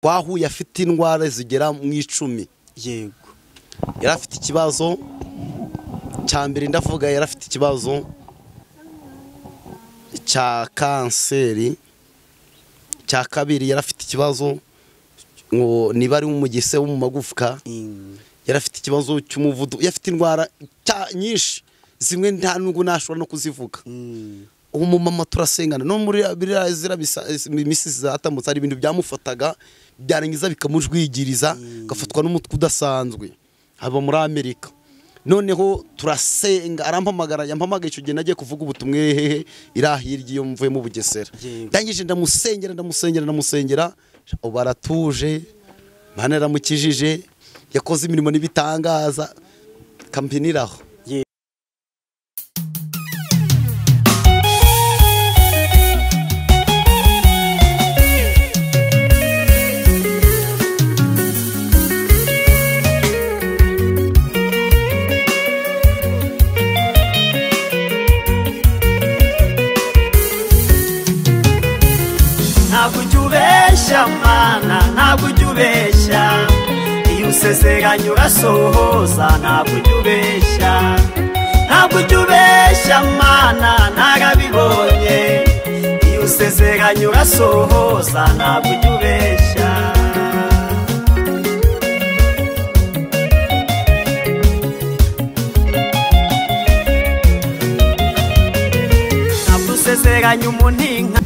Twahuye afite indwara zigera mu 10. Yego. Yari afite ikibazo cya mbere, ndavuga yari afite ikibazo cya kanseri. Cya kabiri yari afite ikibazo ngo niba ari umugese wo mu magufwa, yari afite ikibazo cy'umuvuduko, yafite indwara nyinshi zimwe nta nubwo nashobora no kuzivuga. Uwo mama turasengana no muri zira imisi zatambutse ari ibintu byamufataga byarangiza bikamujwigiriza gafatwa n'umutwe udasanzwe haba muri Amerika. Noneho turasenga, arampamagara, yampamagaye icyo gihe nagiye kuvuga ubutumwe hehe irahirye iyo mvuye mu Bugesera. Ndangije ndamusengera ndamusengera ndamusengera, baratuje, Imana yaramukijije, yakoze imirimo n'ibitangaza, kampiniraho. Mana ntabwo ujya ubeshya, iyo usezeranye urasohoza, ntabwo ujya ubeshya, ntabwo ujya ubeshya Mana narabibonye, iyo usezeranye urasohoza, ntabwo ujya ubeshya. Ntabwo usezeranye umuntu inka.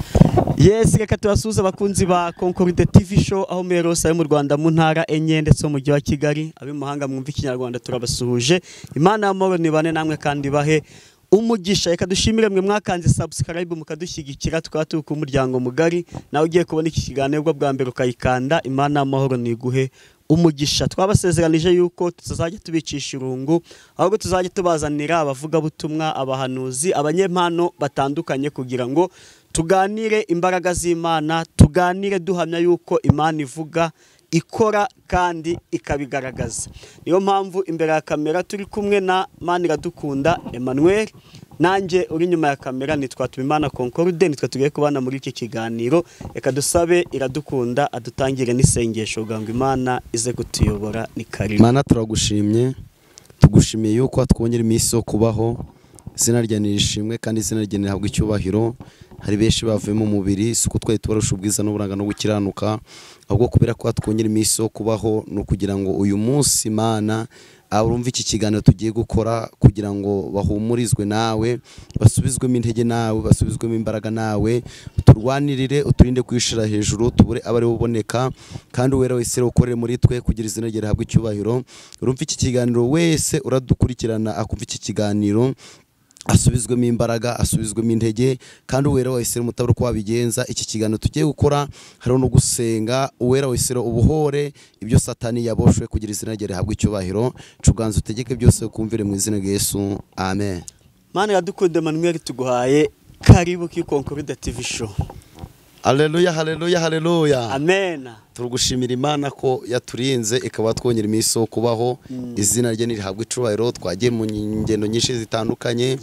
Yes, reka tubasuhuze abakunzi ba Concorde TV show aho muri hose mu Rwanda mu ntara enye ndetse mu mujyi wa Kigali, ab'imahanga mwumva ikinyarwanda turabasuhuje. Imana y'amahoro nibane namwe kandi bahe umugisha. Reka dushimire mwe mwakanze subscribe mukadushyigikira, tukaba turi ku muryango mugari. Nawe ugiye kubona iki kiganiro bwa mbere ukayikanda, Imana y'amahoro niguhe umugisha. Twabasezeranije yuko tuzajya tubicisha irungu, ahubwo tuzajya tubazanira abavugabutumwa, abahanuzi, abanyempano batandukanye kugira ngo tuganire imbaraga z'Imana, tuganire duhamya yuko Imana ivuga, ikora kandi ikabigaragaza. Niyo mpamvu imbere ya kamera turi kumwe na Maniradukunda Emmanuel, nanjye uri nyuma ya kamera nitwa Tubimana Concorde, nitwa tugiye kubana muri iki kiganiro. Reka dusabe Iradukunda adutangire n'isengesho kugira ngo Imana ize kutuyobora. Ni karibu. Mana turagushimye, tugushimiye yuko twongera iminsi yo kubaho. Izina rya nirishimwe kandi izina rya nirihabwa icyubahiro. Hari benshi bavuye mu mubiri, si uko twari tubarusha ubwiza n'uburanga no gukiranuka, ahubwo kubera ko twongera iminsi yo kubaho no kugira ngo uyu munsi Imana urumva iki kiganiro tugiye gukora kugira ngo bahumurizwe nawe, basubizwemo intege nawe, basubizwemo imbaraga nawe, turwanirire, uturinde kwishira hejuru, tubure abari buboneka, kandi uwera wese ukorere muri twe kugira izina rye rihabwe icyubahiro. Urumva iki kiganiro wese uradukurikirana akumva iki kiganiro asubizwemo imbaraga, asubizwemo intege, kandi uwera wese umutaburo ko wabigenza. Iki kiganiro tugiye gukora hariho no gusenga, uwera wese ubuhore ibyo Satani yaboshwe kugira izina rye rihabwe icyubahiro. Cuganza utegeke byose ukumvire mu izina rya Yesu, amen. Mana Iradukunda Emmanuel, tuguhaye karibu ki Concorde TV show. Haleluya, haleluya, haleluya. Amen. Turugushimira Imana ko yaturinze ikaba twongera iminsi yo kubaho. Izina rye nirihabwe icubahiro. Twagiye mu ngendo nyinshi zitandukanye,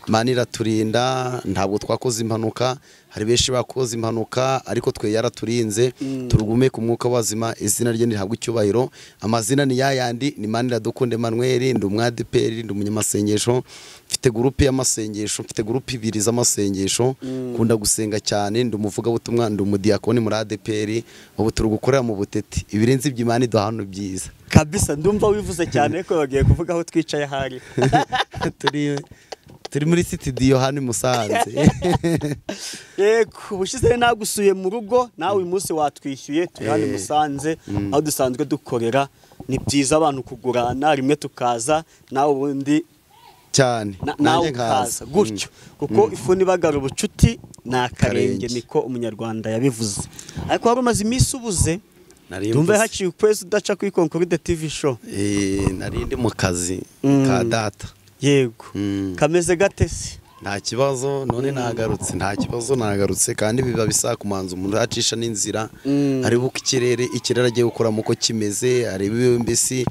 Imana iraturinda, ntabwo twakoze impanuka. Hari benshi bakoze impanuka ariko twe yaraturinze. Turugume ku mwuka wazima, izina rye nirihabwe icyubahiro. Amazina ni yayandi, ni Maniradukunda Emmanuel, ndi umwadeperi, ndi umunyamasengesho, mfite groupe y'amasengesho, mfite groupe ibiri z'amasengesho, kunda gusenga cyane, ndi umuvugabutumwa, ndi umudiakoni muri ADPR, ubu turi mu butete. Ibirenze iby'Imana iduhano byiza kabisa. Ndumva wivuze cyane ko bagiye kuvuga aho twicaye hari turi muri studio hano i Musanze. Yego, ubushize nagusuye mu rugo, nawe uyu munsi watwishyuye, turi hano i Musanze aho dusanzwe dukorera. Ni byiza abantu kugurana, rimwe tukaza nawe ubundi cyane nawe nkaza gutyo, kuko ifu nibagara ubucuti na akarenge, niko umunyarwanda yabivuze. Ariko wari umaze iminsi ubuze, ndumva haciye ukwezi udaca kuri Concorde TV show. Nari ndi mu kazi ka data. Yego. Kameze gate se? Nta kibazo, none nagarutse, nta kibazo nagarutse, kandi biba bisaba kumanza umuntu acisha n'inzira, arebe uko ikirere agiye gukora muko kimeze, arebe mbese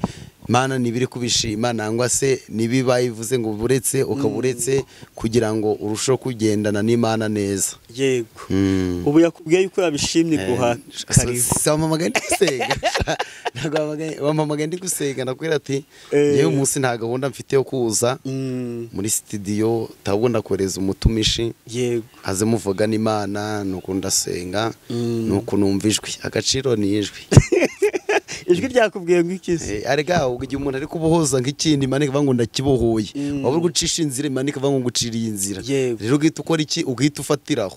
Mana nibiri kubishima nangwa se nibibayivuze ngo buretse ukaburetse kugira ngo urusheho kugendana n'Imana neza. Yego. Ubu yakubwiye yuko yabishimye guha karibu. Wamamagaye ndi gusenga. Ntabwo wamamagaye ndi gusenga ndakwira ati yewe umunsi nta gahunda mfite yo kuza muri studio tabwo ndakoreza umutumishi. Yego. Aze muvuga n'Imana nuko ndasenga nuko numva ijwi. Agaciro ni ijwi. Ijwi ryakubwiye ngo iki se? Arega ubwo igihe umuntu ari kubohoza nk'ikindi Imana ikavuga ngo ndakibohoye, waba uri gucisha inzira Imana ikavuga ngo nguciriye inzira. Rero ugahita ukora iki? Ugahita ufatiraho.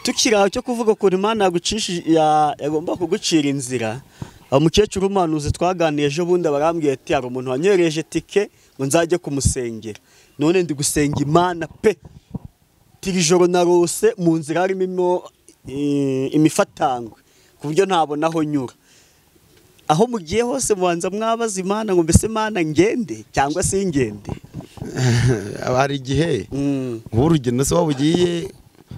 Tukiri aho cyo kuvuga ukuntu Imana yagomba kugucira inzira, umukecuru w'umuhanuzi twaganiye ejo bundi barambwiye ati hari umuntu wanyohereje tike ngo nzajye kumusengera, none ndi gusenga Imana pe, tiri joro narose mu nzira harimo imifatangwe ku buryo ntabona aho nyura. Aho mugiye hose mubanza mwabaza Imana ngo mbese Imana ngende cyangwa se ingende? Hari igihe nk'urugendo se waba ugiye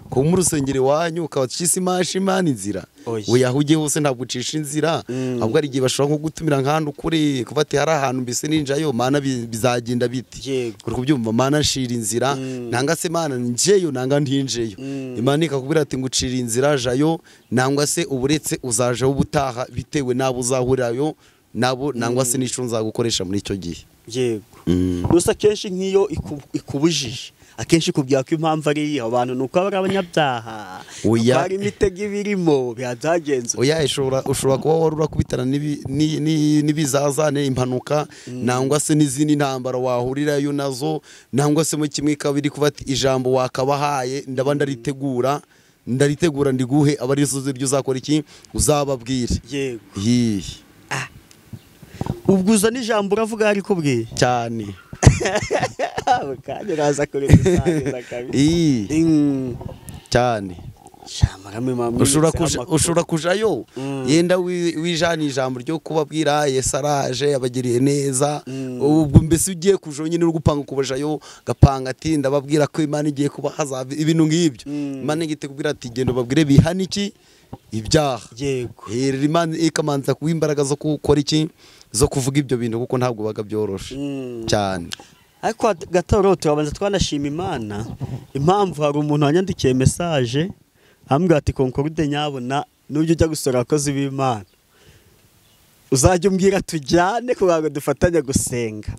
ku mu rusengero iwanyu ukabacisa imashi Imana inzira, oya aho ugiye hose ntabwo ucisha inzira, ahubwo hari igihe bashobora nko gutumira nk'ahantu kuri kuva ati hari ahantu mbese ninjayo Mana bizagenda biti, uri kubyumva Mana nshira inzira nanga se Mana njeyo nanga ntinjeyo, Imana ikakubwira ati ngucira inzira jayo nangwa se uburetse uzajaho ubutaha bitewe nabo uzahurirayo nabo nangwa se n'ico nzagukoresha muri icyo gihe. Yego. Gusa kenshi nk'iyo ikubujije akenshi kubwira ko impamvu ari abantu nuko ari abanyabyaha, ari imitego ibirimo byagenze. Oya ushobora kuba wari urakubitana n'ibizazane impanuka nangwa se n'izindi ntambara wahurirayo nazo nangwa se mu kimwe kabiri kuba ati ijambo wakabahaye ndaba ndaritegura ndiguhe abarizo ryo uzakora iki uzababwire. Yego. Ubwo uza n'ijambo uravuga ari kubwiye cyane. Cyane. Ushobora kujayo yenda wijana ijambo ryo kubabwira Yesu araje yabagiriye neza, ubwo mbese ugiye kujo nyine uri gupanga kubajayo gapanga ati ndababwira ko Imana igiye kubahaza ibintu ngibyo. Imana igite kubwira ati genda babwire bihana iki ibyaha. Yego. Imana ikamanza kuba imbaraga zo gukora iki zo kuvuga ibyo bintu kuko ntabwo baga byoroshe cyane. Ariko gatoro turabanza twanashima Imana impamvu hari umuntu wanyandikiye message ambwira ati Concorde nyabona nubyo ujya gusora abakozi b'Imana uzajya umbwira tujyane kugira ngo dufatanye gusenga.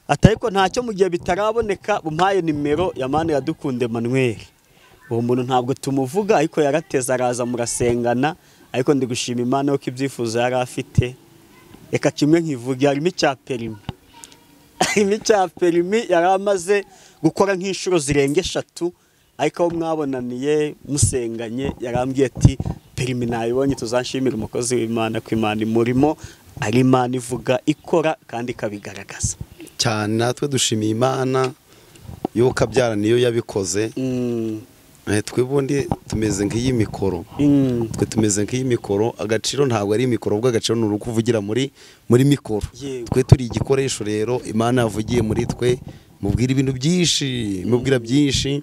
Ati ariko ntacyo mu gihe bitaraboneka bumpaye nimero ya Mana Iradukunda Emmanuel. Uwo muntu ntabwo tumuvuga ariko yarateza araza murasengana, ariko ndi gushima Imana yuko ibyifuzo yari afite. Reka kimwe nkivuga harimo icya perimi. Harimo icya perimi yari amaze gukora nk'inshuro zirenga 3, ariko aho mwabonaniye musenganye yarambwiye ati perimi nayibonye tuzanshimira umukozi w'Imana ko Imana imurimo ari Imana ivuga ikora kandi ikabigaragaza. Cyane natwe dushimiye Imana yuko abyara niyo yabikoze. Twe bundi tumeze nk'iyi mikoro. Twe tumeze nk'iyi mikoro, agaciro ntabwo ari mikoro ubwo agaciro ni urukuvugira muri mikoro. Twe turi igikoresho rero Imana yavugiye muri twe, mubwira ibintu byinshi, mubwira byinshi.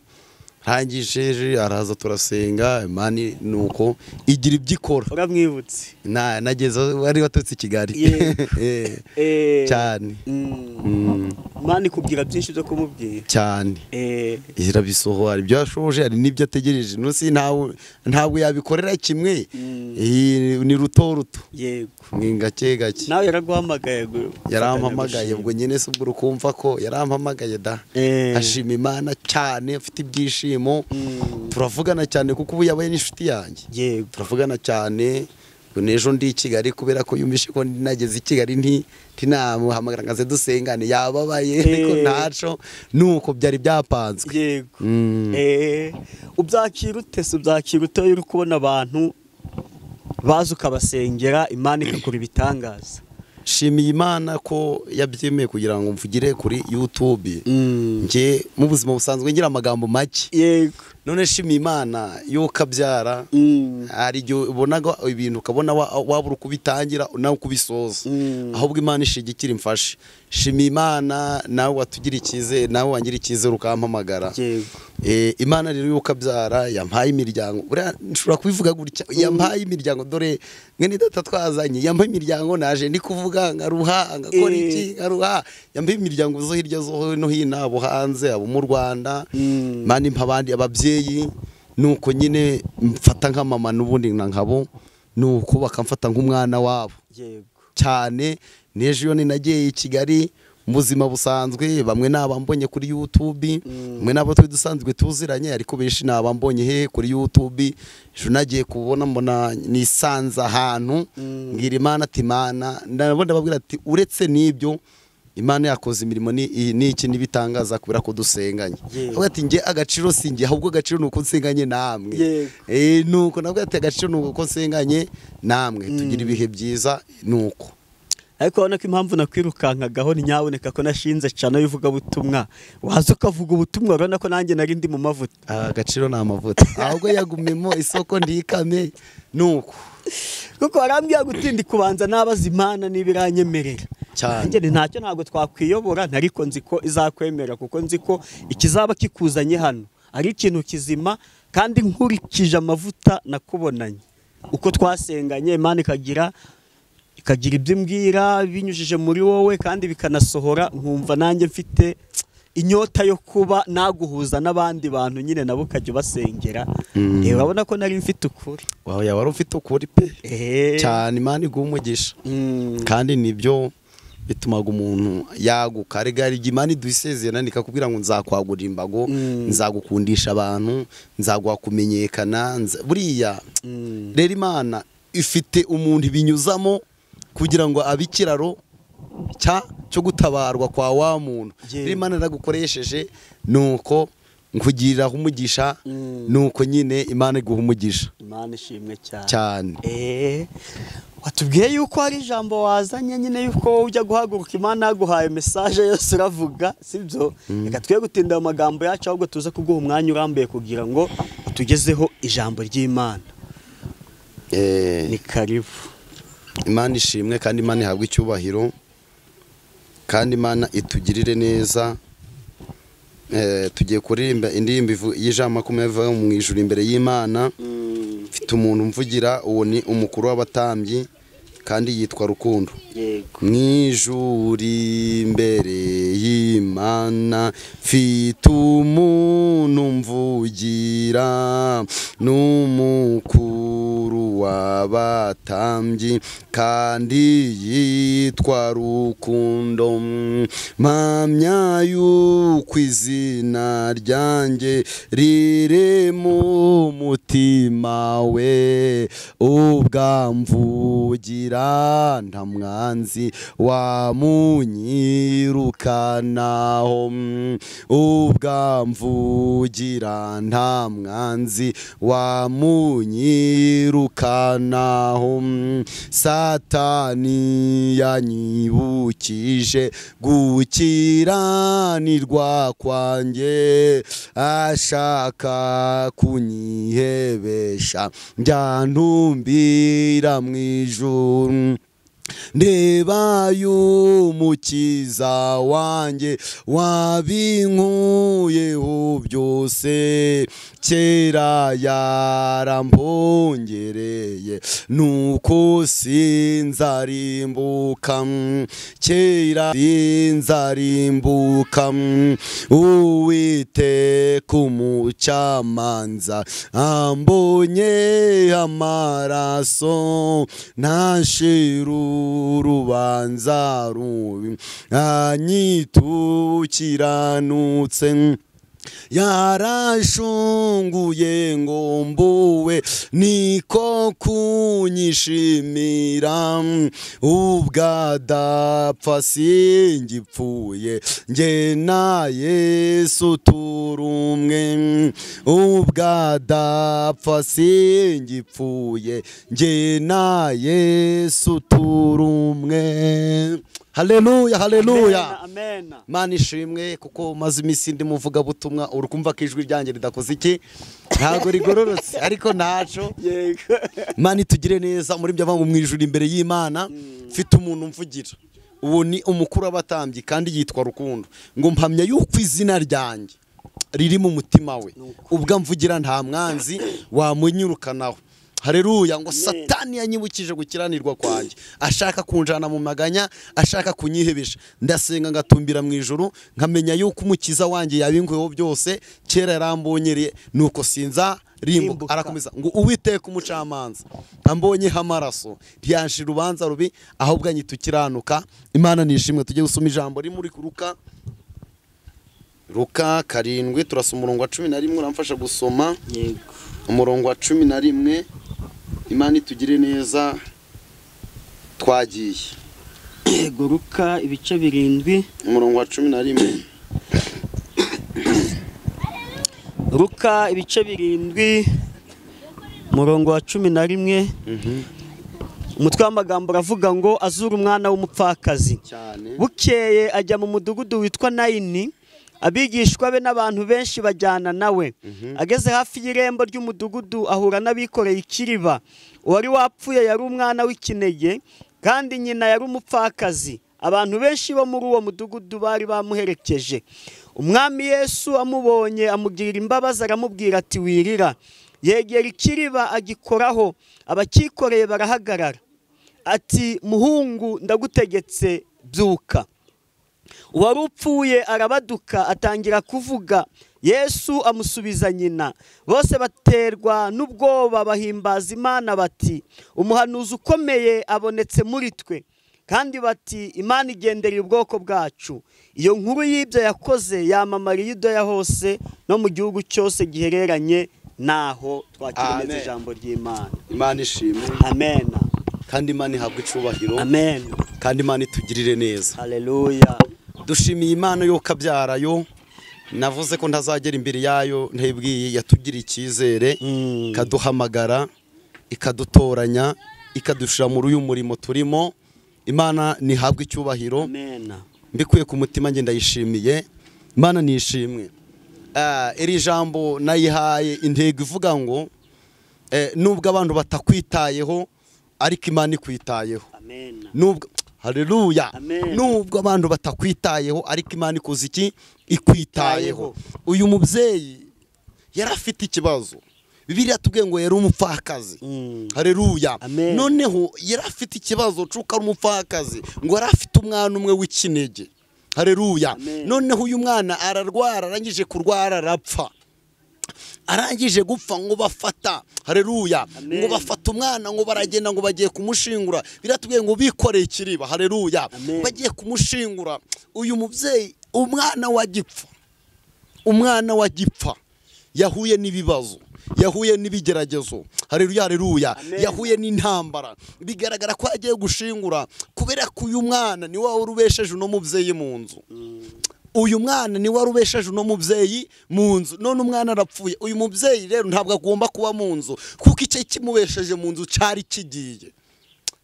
Rangije araza turasenga Imana nuko igira ibyikora. Uramwibutse? Na nageze wari watutse Kigali. Cyane. Imana ikubwira byinshi byo kumubwira. Cyane. Irabisohora ibyo yashoje ari nibyo ategereje. Nusi ntabwo yabikorera kimwe. Ni ruto ruto. Yego. Ni gake gake. Nawe yaraguhamagaye. Yarampamagaye ubwo nyene se ubwo urukumva ko yarampamagaye da. Ashima Imana cyane afite ibyishimo. Turavugana cyane kuko ubu yabaye n'inshuti yanjye. Yego. Turavugana cyane. Nejo ndi i Kigali kubera ko yumvishe ko nageze i Kigali ntinamuhamagara ngaze dusengane yababaye ariko ntaco nuko byari byapanzwe. Yego. Ubyakira ute se ubyakira ute uri kubona abantu baza ukabasengera Imana ikakora ibitangaza? Shimiye Imana ko yabyemeye kugira ngo mvugire kuri YouTube. Nje mu buzima busanzwe ngira amagambo make. Yego. None shima Imana yuko abyara. Hari igihe ubonaga ibintu ukabona wabura uko ubitangira nawe ukubisoza, ahubwo Imana ishigikira imfashe. Shima Imana nawe watugira icyizere, nawe wangira icyizere ukampamagara. Imana rero yuko abyara yampaye imiryango. Buriya nshobora kubivuga gutya, yampaye imiryango. Dore mwene data twazanye, yampaye imiryango, naje ndi kuvuga nkaruha ngakora iki nkaruha. Yampaye imiryango zo hirya zo no hino, abo hanze, abo mu Rwanda. Imana impa abandi ababyeyi, nuko nyine mfata nka mama n'ubundi nkabo, nuko bakamfata nk'umwana wabo cyane. N'ejo iyo ninagiye i Kigali mu buzima busanzwe, bamwe nabambonye kuri YouTube, bamwe nabo twe dusanzwe tuziranye, ariko benshi nabambonye he kuri YouTube. Ejo nagiye kubona mbona nisanze ahantu, ngira Imana ati Imana, ndabona babwira ati uretse n'ibyo Imana yakoze imirimo n'iki nibitangaza kubera ko dusenganye. Avuga ati nge agaciro singe, ahubwo agaciro nuko nsenganye namwe. Nuko nabwo ati agaciro nuko nsenganye namwe, tugira ibihe byiza nuko. Ariko urabona ko impamvu nakwirukankagaho ni nyaboneka ko nashinze cyane bivuga butumwa, waza ukavuga ubutumwa, urabona ko nanjye nari ndi mu mavuta. Agaciro ni amavuta, ahubwo yagumemo isoko ndikame nuko. Kuko warambwiye gutindi kubanza nabaza Imana niba iranyemerera. Nanjye ntacyo ntabwo twakwiyobora, ariko nzi ko izakwemera, kuko nzi ko ikizaba kikuzanye hano ari ikintu kizima, kandi nkurikije amavuta nakubonanye uko twasenganye, Imana ikagira ibyo imbwira binyujije muri wowe kandi bikanasohora, nkumva nanjye mfite inyota yo kuba naguhuza n'abandi bantu nyine nabo ukajya ubasengera. Urabona ko nari mfite ukuri. Wawe wari ufite ukuri pe cyane. Imana iguha umugisha, kandi nibyo bitumaga umuntu yaguka. Rega Imana idusezerana ikakubwira ngo nzakwagura imbago, nzagukundisha abantu, nzaguha kumenyekana. Buriya rero Imana ifite umuntu ibinyuzamo kugira ngo abe ikiraro cyo gutabarwa kwa wa muntu. Rero Imana iragukoresheje nuko nkugirira umugisha, nuko nyine Imana iguha umugisha. Imana ishimwe cyane cyane. Watubwiye yuko hari ijambo wazanye nyine yuko ujya guhaguruka Imana yaguhaye message yose uravuga, sibyo? Reka twe gutinda mu magambo yacu, ahubwo tuze kuguha umwanya urambuye kugira ngo utugezeho ijambo ry'Imana. Ni karibu. Imana ishimwe kandi Imana ihabwe icyubahiro, kandi Imana itugirire neza. Tugiye kuririmba indirimbo y'ijambo 20 mu ijuru imbere y'Imana. Mfite umuntu mvugira, uwo ni umukuru w'abatambyi kandi yitwa Rukundo. Mu ijuru imbere y'Imana mfite umuntu mvugira, n'umukuru w'abatambyi kandi yitwa Rukundo. Mpamya yuko izina ryanjye riri mu mutima we, ubwamvugira nta mwanzi wamunyirukanaho, ubwamvugira nta mwanzi wamunyirukanaho. Satani yanyibukije gukiranirwa kwanjye, ashaka kunyihebesha njya ntumbira mu ijuru. Ndeba y'umukiza wanjye wabinkuyeho byose, kera yarampongereye nuko sinzarimbuka, kera sinzarimbuka. Uwiteka umucamanza ambonye amaraso, ntashira urubanza rubi anyitukiranutse. Yarashunguye ngo mbuwe niko kunyishimira, ubwadapfa singipfuye nge na Yesu turumwe, ubwadapfa singipfuye nge na Yesu turumwe. Haleluya, haleluya. Amen. Mana ishimwe kuko maze iminsi ndi muvuga butumwa, urukumva ko ijwi ryanjye ridakoze iki, ntago rigororotse, ariko ntaco. Yego. Mana itugire neza. Muri byo mu ijuru imbere y'Imana mfite umuntu mvugira, uwo ni umukuru w'abatambyi kandi yitwa Rukundo, ngo mpamya yuko izina ryanjye riri mu mutima we, ubwo mvugira nta mwanzi wamunyirukanaho. Haleluya. Ngo Satani yanyibukije gukiranirwa kwanjye, ashaka kunjana mu maganya, ashaka kunyihebesha. Ndasenga ngatumbira mu ijuru, nkamenya yuko umukiza wanjye yabinkuyeho byose, kera yarambonyereye, nuko sinza rimbuka. Arakomeza ngo Uwiteka umucamanza ambonyeho amaraso, ntiyanshira urubanza rubi, ahubwo anyitukiranuka. Imana nishimwe. Tujye gusoma ijambo riri muri Luka, Luka 7, turasoma umurongo wa 11. Uramfasha gusoma? Yego. Umurongo wa 11. Imana itugire neza. Twagiye. Yego, Luka ibice 7 umurongo wa 11. Luka ibice 7 umurongo wa 11. Umutwe w'amagambo uravuga ngo azura umwana w'umupfakazi. Bukeye ajya mu mudugudu witwa Nayini, abigishwa be n'abantu benshi bajyana nawe. Ageze hafi y'irembo ry'umudugudu ahura n'abikoreye ikiriba. Uwari wapfuye yari umwana w'ikinege, kandi nyina yari umupfakazi. Abantu benshi bo muri uwo mudugudu bari bamuherekeje. Umwami Yesu amubonye amugirira imbabazi, aramubwira ati wirira. Yegera ikiriba agikoraho, abakikoreye barahagarara. Ati muhungu, ndagutegetse byuka. Uwari upfuye arabaduka atangira kuvuga. Yesu amusubiza nyina. Bose baterwa n'ubwoba bahimbaza Imana bati umuhanuzi ukomeye abonetse muri twe, kandi bati Imana igendereye ubwoko bwacu. Iyo nkuru y'ibyo yakoze yamamara i Yudeya hose no mu gihugu cyose gihereranye naho. Twakiremeza ijambo ry'Imana. Imana ishimwe. Amen. Kandi Imana ihabwe icubahiro. Amen. Kandi Imana itugirire neza. Haleluya. Dushimiye Imana yo kabyarayo. Navuze ko ntazagera imbere yayo ntibwiye, yatugiriye icyizere, ikaduhamagara, ikadutoranya, ikadushira muri uyu murimo turimo. Imana nihabwe icyubahiro. Amen. Mbikuye ku mutima nge ndayishimiye. Imana nishimwe. Iri jambo nayihaye intego ivuga ngo nubwo abantu batakwitayeho, ariko Imana ikwitayeho. Amen. Nubwo, haleluya, nubwo abantu batakwitayeho, ariko Imana ikoze iki? Ikwitayeho. Uyu mubyeyi yari afite ikibazo. Bibiliya tubwiye ngo yari umupfakazi. Haleluya. Noneho yari afite ikibazo cy'uko ari umupfakazi, ngo yari afite umwana umwe w'ikinege. Haleluya. Noneho uyu mwana ararwara, arangije kurwara arapfa. Arangije gupfa ngo bafata, haleluya, ngo bafata umwana ngo baragenda ngo bagiye kumushingura. Biratubwiye ngo bikoreye ikiriba. Haleluya. Bagiye kumushingura. Uyu mubyeyi umwana wa gipfa, umwana wa gipfa yahuye n'ibibazo, yahuye n'ibigeragezo. Haleluya, haleluya. Yahuye n'intambara. Bigaragara ko agiye gushingura kubera ko uyu mwana ni wa urubesheje uno mubyeyi mu nzu. Uyu mwana ni warubesheje uno mubyeyi mu nzu. None umwana arapfuye. Uyu mubyeyi rero ntabwo agomba kuba mu nzu, kuko icyo kimubesheje mu nzu cyari kigiye.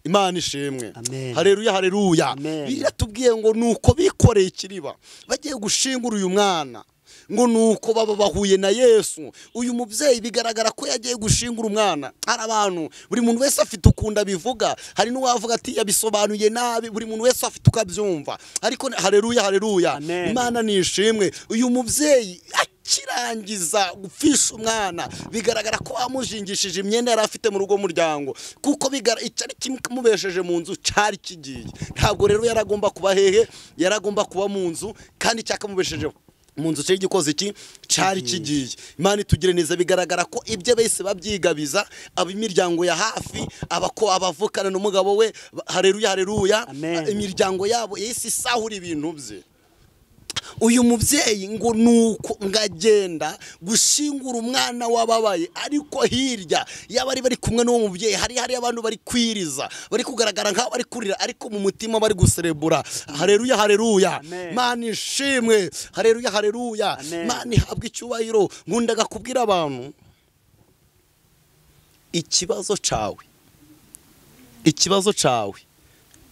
Imana ishimwe. Haleluya, haleluya. Biratubwiye ngo nuko bikoreye ikiriba bagiye gushingura uyu mwana, ngo nuko baba bahuye na Yesu. Uyu mubyeyi bigaragara ko yagiye gushingura umwana. Hari abantu, buri muntu wese afite ukunda bivuga, hari n'uwavuga ati yabisobanuye nabi, buri muntu wese afite ukabyumva. Ariko haleluya, haleluya. Imana nishimwe. Uyu mubyeyi akirangiza gupfisha umwana, bigaragara ko amujingishije imyenda yari afite mu rugo muryango, kuko icyari kimubesheje mu nzu cyari kigiye. Ntabwo rero yaragomba kuba hehe, yaragomba kuba mu nzu, kandi cyakamubesheje mu nzu cyari gikoze iki, cyari kigiye. Imana itugire neza. Bigaragara ko ibyo bese babyigabiza abimiryango ya hafi, abako abavukana n'umugabo we. Haleluya, haleluya. Imiryango yabo yese isahura ibintu bye. Uyu mubyeyi ngo nuko ngagenda gushingura umwana wababaye, ariko hirya yabari bari kumwe n'uwo mubyeyi hari abantu bari kwiriza, bari kugaragara nkaho bari kurira, ariko mu mutima bari guserebura. Haleluya, haleluya. Mana ishimwe. Haleluya, haleluya. Mana ihabwe icyubahiro. Nkundaga kubwira abantu ikibazo cawe, ikibazo cawe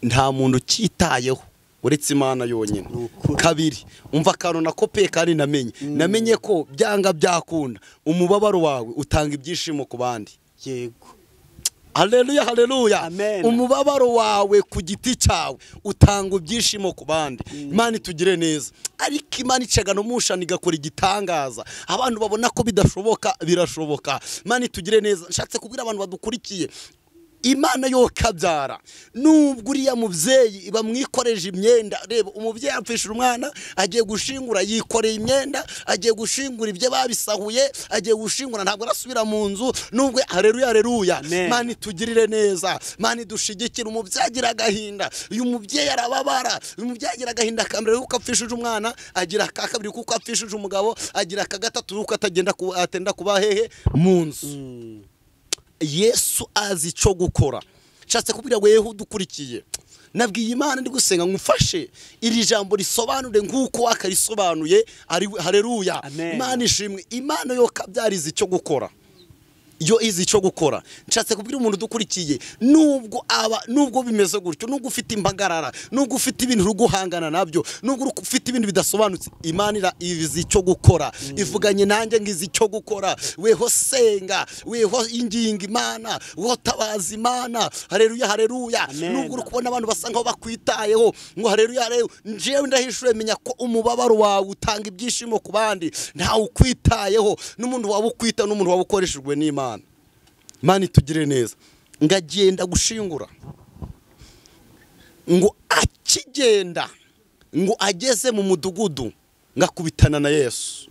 nta muntu cyitayeho Uretse Imana yonyine. Kabiri, umva akantu nakopeye kandi namenye ko byanga byakunda umubabaro wawe utanga ibyishimo ku bandi. Yego. Haleluya, haleluya. Umubabaro wawe ku giti cyawe utanga ibyishimo ku bandi. Imana itugire neza. Ariko Imana icaga no mushana igakora igitangaza. Abantu babona ko bidashoboka, birashoboka. Imana itugire neza. Nshatse kubwira abantu badukurikiye, Imana yo kabyara nubwo uriya mubyeyi bamwikoreje imyenda. Reba, umubyeyi apfishira umwana, agiye gushingura, yikoreye imyenda, agiye gushingura ibyo babisahuye, agiye gushingura, ntabwo arasubira mu nzu nubwo. Haleluya, haleluya. Imana itugirire neza, Imana idushigikire. Umubyeyi agira agahinda, uyu mubyeyi arababara, uyu mubyeyi agira agahinda akambere kuko apfishije umwana, agira aka kabiri kuko apfishije umugabo, agira aka gatatu kuko atagenda atenda kuba hehe mu nzu. Yesu azi icyo gukora. Nshatse kubwira weho udukurikiye, nabwiye Imana ndi gusenga ngufashe iri jambo risobanure nk'uko wakarisobanuye. Haleluya, Imana ishimwe. Imana yo kabyariza icyo gukora, yo izi icyo gukora. Nshatse kubwira umuntu udukurikiye, nubwo aba nubwo bimeze gutyo, nubwo ufite impagarara, nubwo ufite ibintu uri guhangana nabyo, nubwo ufite ibintu bidasobanutse, Imana izi icyo gukora. Ivuganye nanjye ngizi icyo gukora. Weho senga, weho inginga Imana, weho tabaza Imana. Haleluya, haleluya. Nubwo uri kubona abantu basa nkaho bakwitayeho, ngo haleluya, haleluya. Njewe ndahishuye, menya ko umubabaro wawe utanga ibyishimo ku bandi. Ntawe ukwitayeho, n'umuntu waba ukwita, n'umuntu waba ukoreshejwe n'Imana. Imana itugire neza. Ngagenda gushingura, ngo akigenda, ngo ageze mu mudugudu, ngakubitana na Yesu.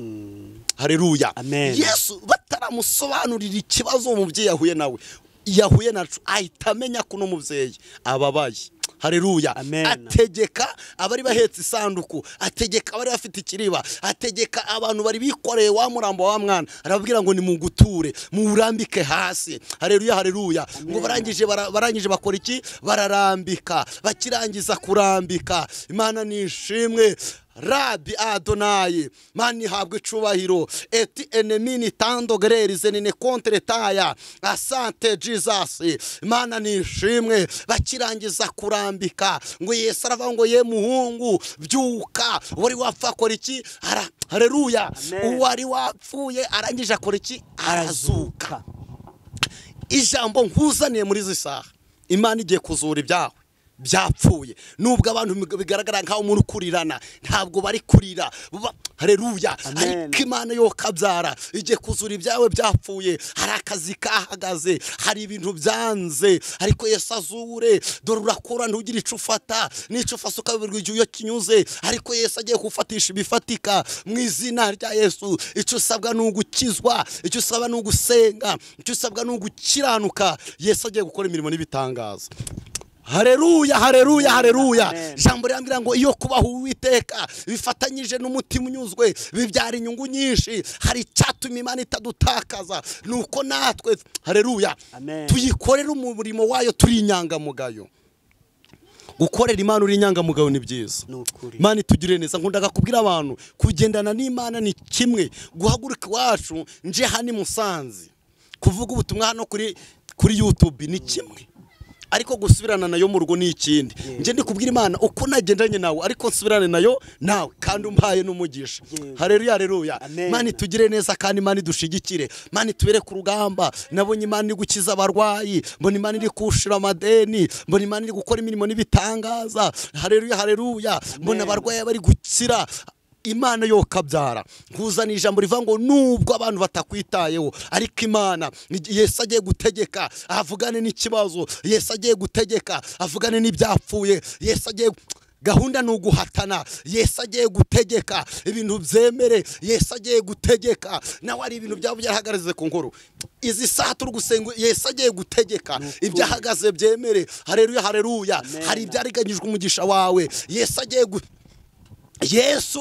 Haleluya. Yesu bataramusobanurira ikibazo umubyeyi yahuye nawe, yahuye nacu, ahita amenya ko no mubyeyi ababaye. Haleluya. Ategeka abari bahetse isanduku, ategeka abari bafite ikiriba, ategeka abantu bari bikoreye wa murambo wa mwana, arababwira ngo nimuguture, muwurambike hasi. Haleluya, haleluya. Ngo barangije bakora iki? Bararambika. Bakirangiza kurambika, Imana nishimwe. Rabi Adonai, mani habwe icubahiro. Eti enemini tando gererize nine contre taya. Asante Jesus. Imana nishimwe. Bakirangiza kurambika, ngo Yesu aravuga ngo ye muhungu byuka, wari wapfa akora iki? Haleluya. Uwari wapfuye arangije akora iki? Arazuka. Ijambo nkuzaniye muri izi saha, Imana igiye kuzura ibyawe byapfuye. Nubwo abantu bigaragara nkaho umuntu kurirana, ntabwo bari kurira. Haleluya. Ariko Imana yo kabyara igiye kuzura ibyawe byapfuye. Hari akazi kahagaze, hari ibintu byanze, ariko Yesu azure. Dore urakora ntugire ico ufata, n'ico ufasa ukabirwa igihe iyo kinyuze, ariko Yesu agiye kufatisha ibifatika mu izina rya Yesu. Icyo usabwa ni ugukizwa, icyo usabwa ni ugusenga, icyo usabwa ni ugukiranuka. Yesu agiye gukora imirimo n'ibitangaza. Haleluya, haleluya, haleluya. Jambo rirambwira ngo iyo kubaho Uwiteka bifatanyije n'umutima unyuzwe bibyara inyungu nyinshi. Hari icyatumye Imana itadutakaza, nuko natwe, haleluya, tuyikorera umurimo wayo turi inyangamugayo. Gukorera Imana uri inyangamugayo ni byiza. Imana itugire neza. Nkundaga kubwira abantu kugendana n'Imana ni kimwe. Guhaguruka iwacu nje hano i Musanze kuvuga ubutumwa hano kuri YouTube ni kimwe, ariko gusubirana nayo mu rugo ni ikindi. Nje ndi kubwira Imana uko nagendanye nawe, ariko nsubirane nayo nawe kandi umpaye n'umugisha. Haleluya, haleluya. Imana itugire neza kandi Imana idushigikire. Imana itubere ku rugamba. Nabonye Imana iri gukiza abarwayi, mbona Imana iri kushira amadeni, mbona Imana iri gukora imirimo n'ibitangaza. Haleluya, haleluya. Mbona abarwayi bari gukira. Imana yo kabyara. Nkuzana ijambo rivuga ngo nubwo abantu batakwitayeho, ariko Imana, Yesu agiye gutegeka avugane n'ikibazo, Yesu agiye gutegeka avugane n'ibyapfuye, Yesu agiye gahunda ni uguhatana, Yesu agiye gutegeka ibintu byemere, Yesu agiye gutegeka nawe ari ibintu byabo byarahagaze ku nkuru. Izi saha turi gusenga, Yesu agiye gutegeka ibyahagaze byemere. Haleluya, haleluya. Hari ibyariganyijwe umugisha wawe, Yesu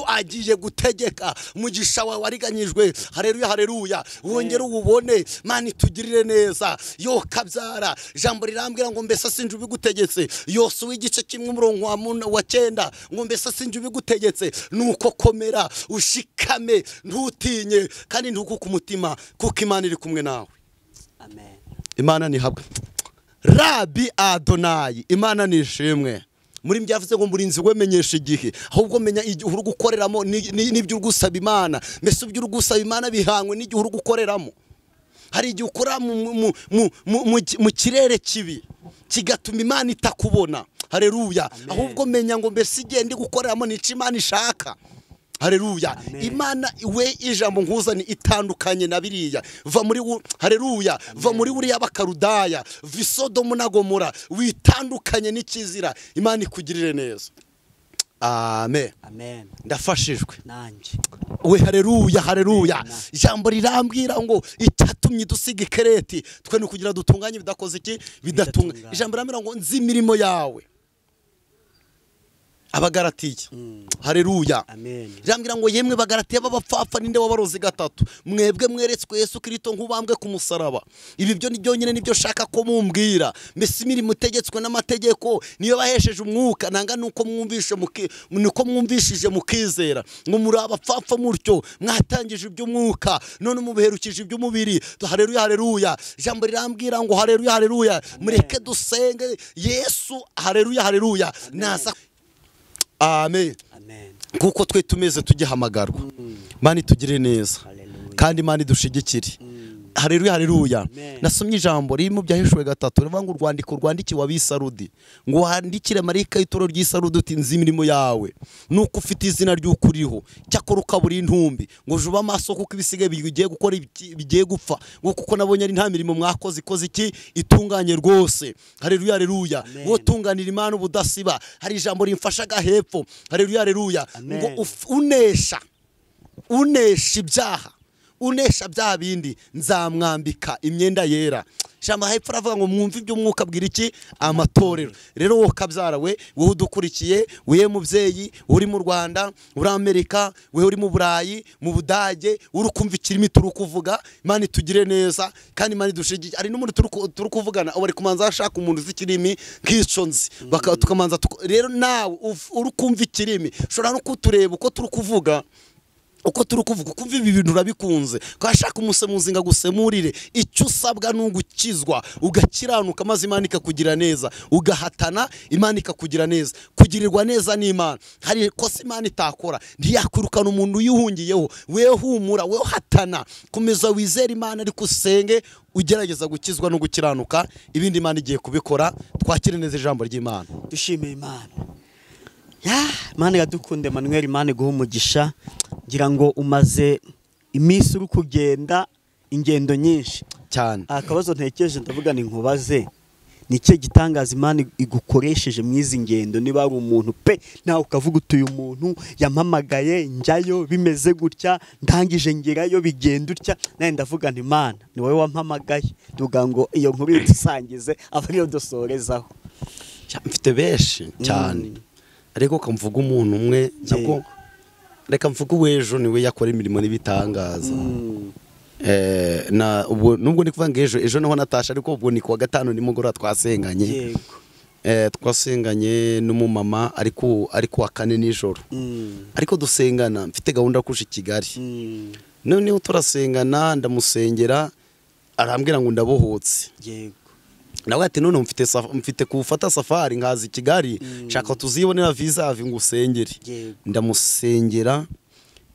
agiye gutegeka umugisha wawe wariganyijwe. Haleluya, haleluya. Wongere uwubone. Imana itugirire neza. Yo kabyara. Ijambo rirambwira ngo mbese sinje ubigutegetse. Yosuwa igice kimwe umurongo wa 9 ngo mbese sinje ubigutegetse. Nuko komera ushikame, ntutinye kandi ntukuke umutima, kuko Imana iri kumwe nawe. Amen. Imana nihabwe. Rabi Adonai. Imana nishimwe. Muri byavuze ngo murinzi we menyesha igihe, ahubwo menya igihe uri gukoreramo n'ibyo uri gusaba Imana. Mbese ibyo uri gusaba Imana bihangwe n'igihe uri gukoreramo. Hari igihe ukora mu kirere kibi kigatuma Imana itakubona. Haleluya. Ahubwo menya ngo mbese igihe ndi gukoreramo nico Imana ishaka. Haleluya. Imana we ijambo nkuzani itandukanye na biriya. Va muri haleluya, va muri uriya bakarudaya, va Sodomu na Gomora, witandukanye n'ikizira. Imana ikugirire neza. Amen. Amen. Ndafashijwe. Nanjye. We haleluya, haleluya. Ijambo rirambwira ngo icyatumye dusiga ikereti twe ni kugira dutunganye bidakoze iki bidatunga. Ijambo rirambwira ngo nzi imirimo yawe. Abagaratiya. Haleluya. Amen. Rirambwira ngo yemwe bagaratiya b'abapfapfa ninde wabaroze gatatu, mwebwe mweretswe Yesu Kristo nk'ubambwe ku musaraba. Ibi byo ni byonyine nibyo shaka ko mumbwira. Mbese imirimo itegetswe n'amategeko niyo bahesheje umwuka, nanga nuko mwumvishe nuko mwumvishije mukizera ngo muri abapfapfa mutyo mwatangije iby'umwuka none mubiherukije iby'umubiri. Haleluya, haleluya. Ijambo rirambwira ngo haleluya, haleluya, mureke dusenge Yesu. Haleluya, haleluya. Naza. Amen. Amen. Kuko twe tumeze tugihamagarwa. Imana itugirire neza. Kandi Imana idushigikire. Haleluya, haleluya. Nasomye ijambo riri mu byahishuwe gatatu rivuga ngo urwandiko rwandikiwe ab'Isarudi, ngo wandikire marayika y'itoro ry'Isarudi uti nzi imirimo yawe nuko ufite izina ry'ukuriho, cyakora ukabura intumbi, ngo jube amaso kuko ibisigaye bigiye gukora bigiye gupfa, ngo kuko nabonye ari nta mirimo mwakoze ikoze iki itunganye rwose. Haleluya, haleluya. Wo tunganira Imana ubudasiba. Hari ijambo rimfashaga hepfo. Haleluya, haleluya. Ngo unesha ibyaha, unesha bya bindi nzamwambika imyenda yera. Ijambo hepfo ravuga ngo mwumve ibyo umwuka abwira iki amatorero. Rero wowe kabyara we, wowe udukurikiye, we mubyeyi uri mu Rwanda, uri Amerika, we uri mu Burayi, mu Budage, uri kumva ikirimi turi kuvuga, Imana itugire neza kandi Imana idushigikire. Ari n'umuntu turi kuvugana abo ari kumanza ashaka umuntu uzi ikirimi nk'ico nzi, tukamanza. Rero nawe uri kumva ikirimi ushobora no kutureba uko turi kuvuga, uko turi kuvuga kumva ibi bintu urabikunze, kwashaka umusemuzi ngagusemurire. Icyo usabwa n'ugukizwa ugakiranuka maze Imana ikakugira neza, ugahatana Imana ikakugira neza. Kugirirwa neza n'Imana hari kosa Imana itakora, ntiyakwirukana umuntu uyihungiyeho. We humura, we hatana, komeza wizere Imana ariko usenge ugerageza gukizwa no gukiranuka, ibindi Imana igiye kubikora. Twakire neza ijambo ry'Imana. Dushimiye Imana. Ya Imana yadukunde Emmanuel, Imana iguhe umugisha. Ngira ngo umaze iminsi uri kugenda ingendo nyinshi cyane. Akabazo ntekereje ndavuga ni nkubaze, ni cye gitangaza Imana igukoresheje mwizi ngendo? Niba ari umuntu pe nawe ukavuga utuye umuntu yampamagaye njyayo bimeze gutya, ndangije ngerayo bigenda utya, nawe ndavuga nti Imana ni wowe wampamagaye. Nduga ngo iyo nkuru itusangize aba ariyo dusorezaho. Mfite benshi cyane, ariko kamvuga umuntu umwe nabwo reka mvuga uwejo niwe yakora imirimo n'ibitangaza. Na ubwo nubwo ndi kuvuga ejo, ejo niho natasha, ariko ubwo ni kuwa gatanu nimugoroba twasenganye. Twasenganye n'umumama ariko wa kane nijoro. Ariko dusengana mfite gahunda kuja i Kigali. Noneho turasengana ndamusengera arambwira ngo ndabohotse. Yego. Nawe ati none mfite kufata safari nkaza i Kigali, nshaka tuzibonera visa avi ngusengere. Ndamusengera,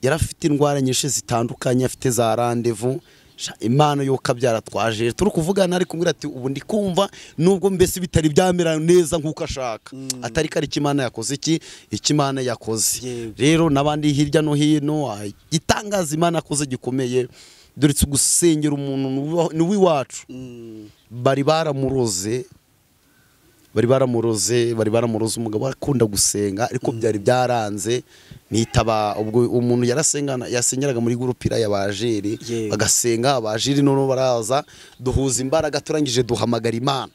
yarafite indwara nyinshi zitandukanye, afite za rendezvous. Imana yo kabyara twaje turi kuvugana ari kumbwira ati ubu ndi kumva nubwo mbese bitari byamera neza nkuko ashaka, atari kari Imana yakoze iki Imana yakoze. Rero nabandi hirya no hino itangaza Imana yakoze gikomeye, dore gusengera umuntu ni wiwacu. Bari baramuroze umugabo akunda gusenga ariko byari byaranze nitaba. Ubwo umuntu yarasengana yasengeraga muri gurupira y'abajeri, bagasenga abajeri none baraza duhuza imbaraga, turangije duhamagara Imana.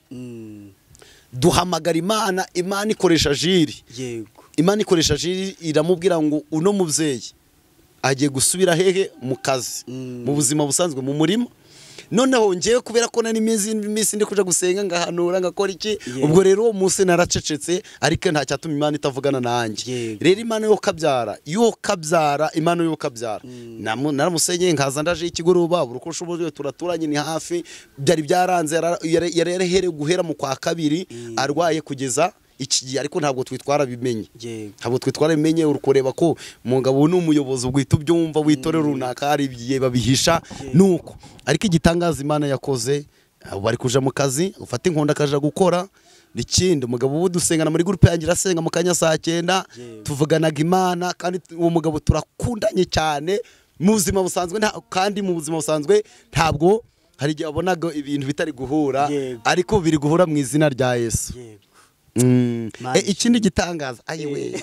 Duhamagara Imana, Imana ikoresha jiri. Yego. Imana ikoresha jiri iramubwira ngo uno mubyeyi agiye gusubira hehe mu kazi, mu buzima busanzwe, mu murimo. Noneho ngewe kubera ko nari iminsi ndi kuja gusenga ngahanura ngakora iki, ubwo rero uwo munsi naracecetse, ariko nta cyatuma Imana itavugana nanjye. Rero Imana yo kabyara, Imana yo kabyara, naramusenyeye nkaza ndaje ikigoroba, buri uko ushoboye turaturanye ni hafi. Byari byaranze, yari yarahereye guhera mu kwa kabiri arwaye kugeza iki gihe, ariko ntabwo twitwara bimenye. Ntabwo twitwara bimenye, uri kureba ko umugabo ni umuyobozi ugwita ubyumva witore runaka hari igihe babihisha nuko. Ariko igitangaza Imana yakoze, bari kuja mu kazi, ufata inkonda akaja gukora. Ikindi umugabo ubu dusengana muri groupe yanjye irasenga mu kanya saa 9, tuvuganaga Imana, kandi uwo mugabo turakundanye cyane mu buzima busanzwe, kandi mu buzima busanzwe ntabwo hari igihe wabonaga ibintu bitari guhura, ariko biri guhura mu izina rya Yesu. Ikindi gitangaza, ayiwe,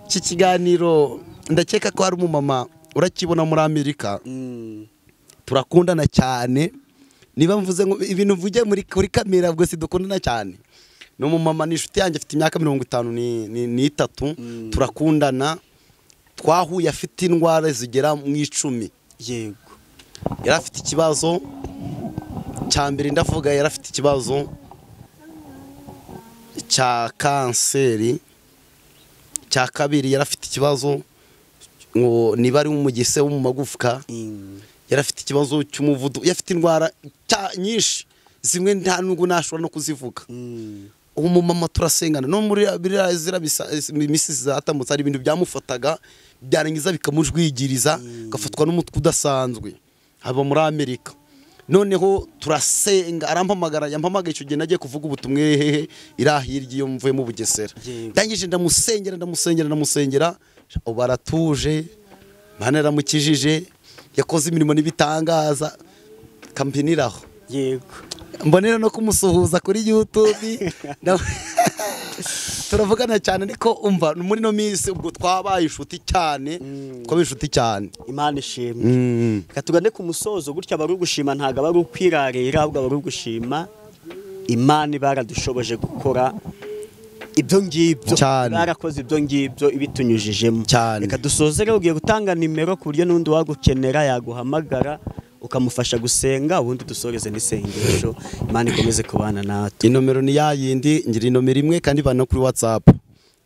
iki kiganiro ndakeka ko hari umumama urakibona muri Amerika, turakundana cyane. Niba mvuze ngo ibintu mvuge muri kuri kamera ubwo si dukundana cyane. No mumama ni inshuti yanjye, afite imyaka 53, turakundana. Twahuye afite indwara zigera mu 10. Yego. Yari afite ikibazo cya mbere, ndavuga yari afite ikibazo cya kanseri, cya kabiri yari afite ikibazo ngo niba ari umugese wo mu magufwa, yari afite ikibazo cy'umuvuduko, yafite indwara nyinshi zimwe nta nubwo nashobora no kuzivuga. Uwo mumama turasengana no muri zira imisi zatambutse hari ibintu byamufataga byarangiza bikamujwigiriza, gafatwa n'umutwe udasanzwe haba muri Amerika. Noneho turasenga, arampamagara, yampamagaye icyo gihe nagiye kuvuga ubutumwe hehe irahirye iyo mvuye mu Bugesera. Ndangije ndamusengera ndamusengera ndamusengera, baratuje, Imana yaramukijije, yakoze imirimo n'ibitangaza, kampiniraho. Yego. Mbonera no kumusuhuza kuri YouTube. Turavugana cyane, ariko umva muri no minsi ubwo twabaye inshuti cyane, twabaye inshuti cyane. Imana ishimwe. Reka tugane ku musozo gutya, bari gushima ntago bari ukwirarira, ahubwo bari gushima Imana baradushoboje gukora ibyo ngibyo, barakoze ibyo ngibyo ibitunyujijemo. Reka dusoze rero, ugiye gutanga nimero ku buryo n'undi wagukenera yaguhamagara ukamufasha gusenga, ubundi dusoreze n'isengesho. Imana ikomeze kubana natwe. Inomero ni yayindi, ngira inomero imwe kandi bana kuri WhatsApp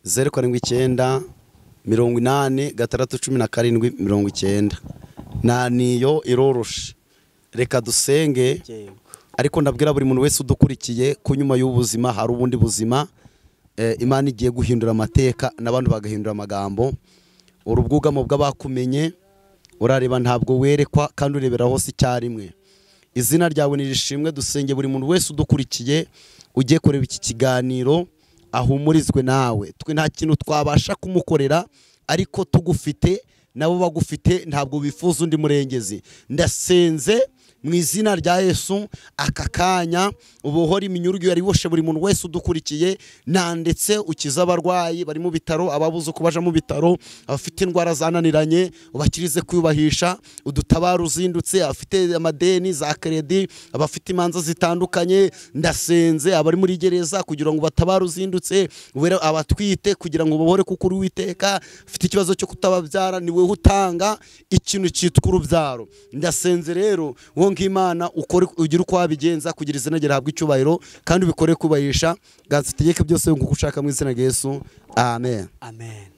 079 80 617 90. Na niyo iroroshe. Reka dusenge. Ariko ndabwira buri muntu wese udukurikiye ko nyuma y'ubuzima hari ubundi buzima. Imana igiye guhindura amateka n'abantu bagahindura amagambo. Urubwugamo bw'abakumenye urareba ntabwo werekwa kandi urebera hose icyarimwe. Izina ryawe nirishimwe. Dusenge buri muntu wese udukurikiye ugiye kureba iki kiganiro ahumurizwe nawe. Twe nta kintu twabasha kumukorera, ariko tugufite nabo bagufite, ntabwo bifuza undi murengezi. Ndasenze mu izina rya Yesu aka kanya ubohora iminyururu yari woshe buri muntu wese udukurikiye, nandetse ukiza abarwayi bari mu bitaro, ababuze uko baja mu bitaro, abafite indwara zananiranye ubakirize kwiyubahisha, udutabara uzindutse, abafite amadeni za credit, abafite imanza zitandukanye, ndasenze abari muri gereza kugira ngo batabare uzindutse, abatwite kugira ngo bohore kuko uri Uwiteka, afite ikibazo cyo kutababyara ni wewe utanga ikintu cyitwa urubyaro. Ndasenze rero wo ngimana ukore ugira uko wabigenza kugira izina ryawe icyubahiro kandi ubikore kubahisha. Ganze tegeke byose nguko ushaka mu izina rya Yesu. Amen. Amen.